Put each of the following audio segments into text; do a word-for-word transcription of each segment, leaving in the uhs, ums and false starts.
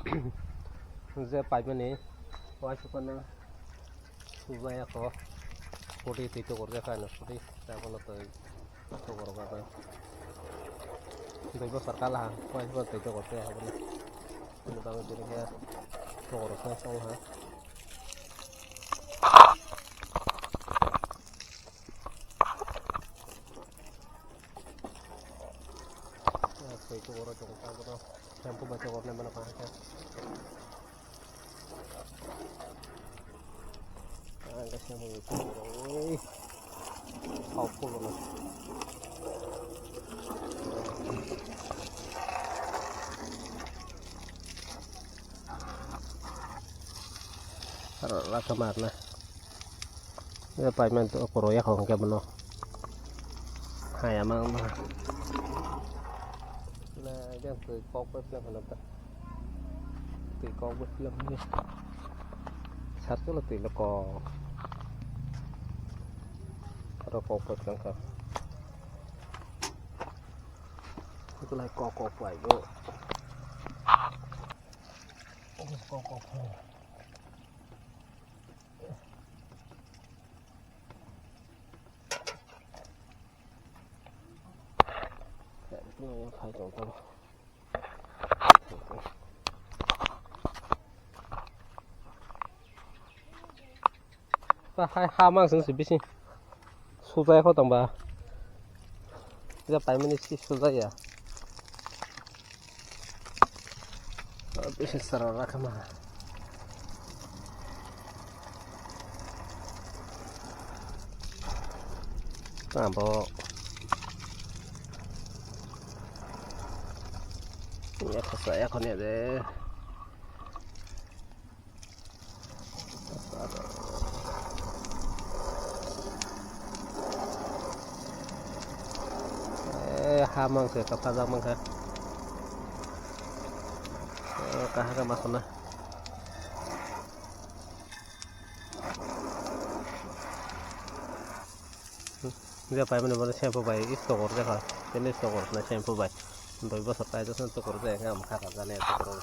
Je paimani, waisa phano sujaya kho, scooty twi tokor jakha no scooty, ta bono twi tokor kha. Dui bosor kala ha, waisa phano twi tokor jakha bono. Bini bagwi tini khe tokor khe tong ha. Twi tokor tongo ta bono, shampoo bai tokor nai mano kha. Ang khe sabo ui. Hau phulono. Aro laka marna. Paimani to koro yakhong khe bono. Hai ama ma. Na, jang twi kok bai plang khana ta. Twi kok bai plang ni. Sat kolo twi lo kok. Aro kok bai plang kha. Itu lai kok kok bai go. Kok kok bai. Ta hai ha mang sing si bisi. Sujai kho tong ba. Ja paimani si sujai ya. Bisi sara rakha ma. Abo. Ya khasa ya khone de. Eh, ha mang se, kapha jak mang kha. Eh, kaha khe ma khuna. Je paimani bono shampoo bai is tokor jakha. Tini is tokor na shampoo bai. Dui bosor tai jasna tokor jaya khe, am kha kha jani tokor.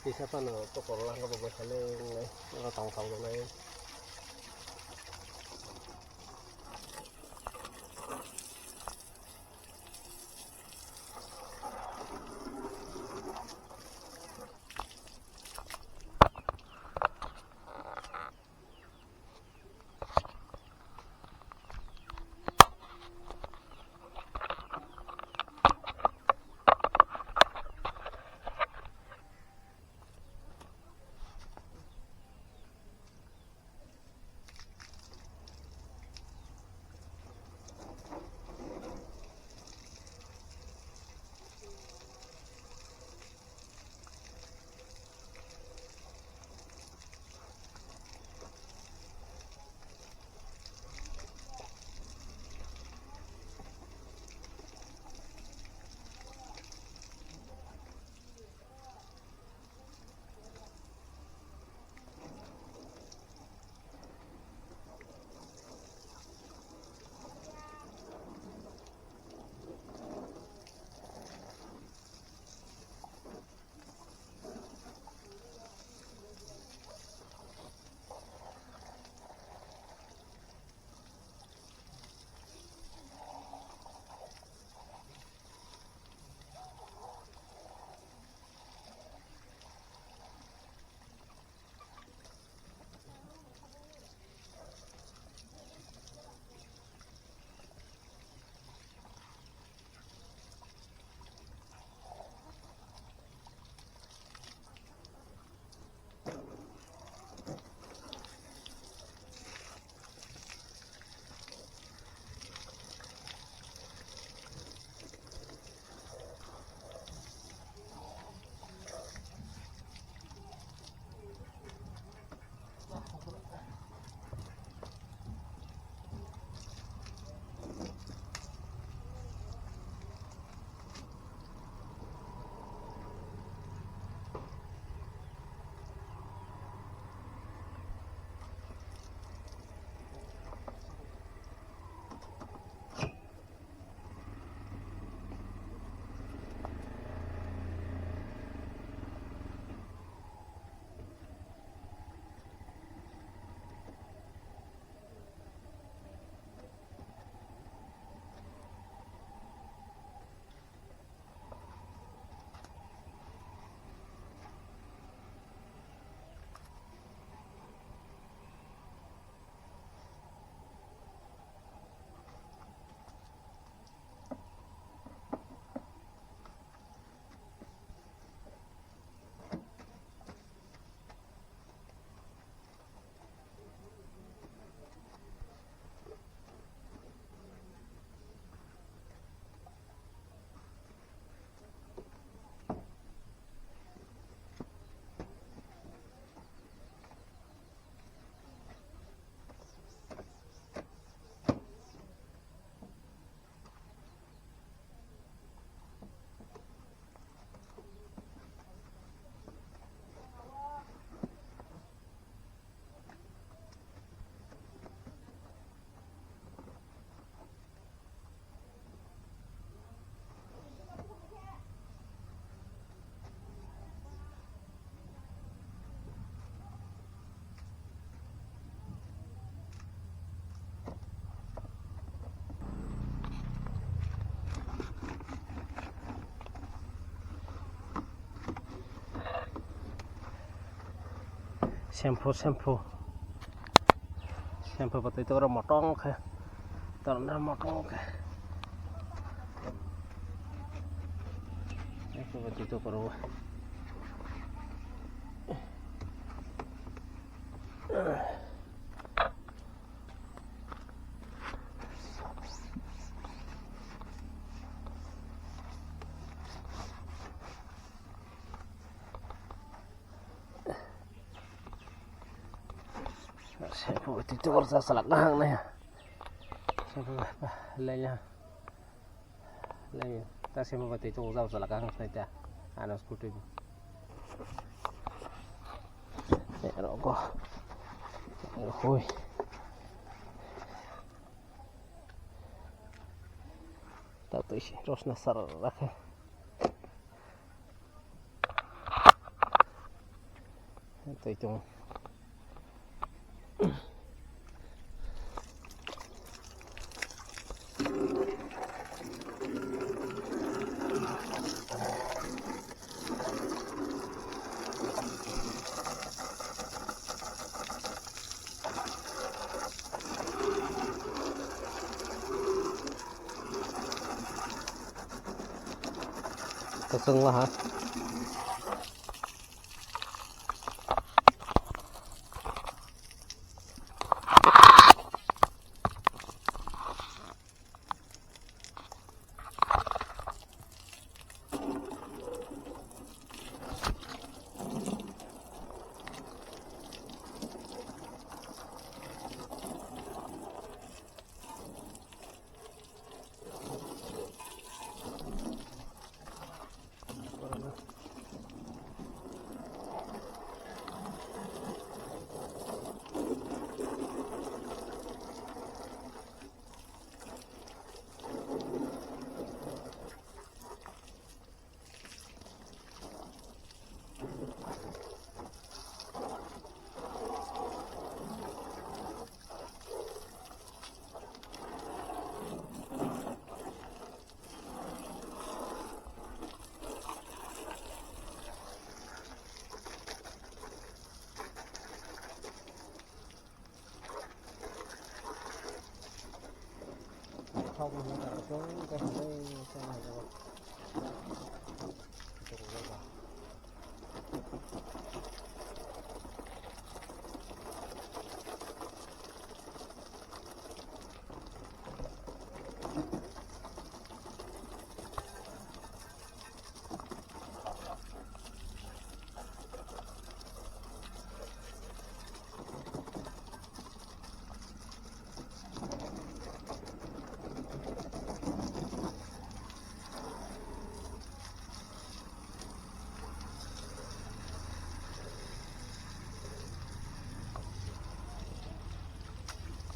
Kisa phano tokoro langka bo bwsale wngnai, oro tong tong tongnai. Shampoo, shampoo. Shampoo batwi tokro motong khe. Torna motong khe. Shampoo batwi tokro. Shampoo batwi tokro sa salak kahang nai. Shampoo ba, ba, lenya. Lenya. Ta shampoo batwi tokro sa salak kahang nai ta. Ano scooty bo. Ero go. Ero hoi. Ta twi se rosna sar rakhe. Twi tongo. Kwchwng waha.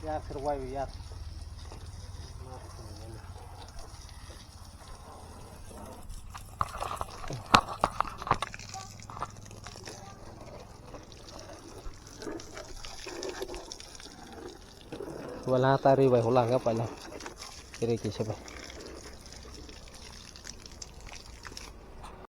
Yar sir wai yar. Wala tari bai hula ga pala. Kiri kisa bai.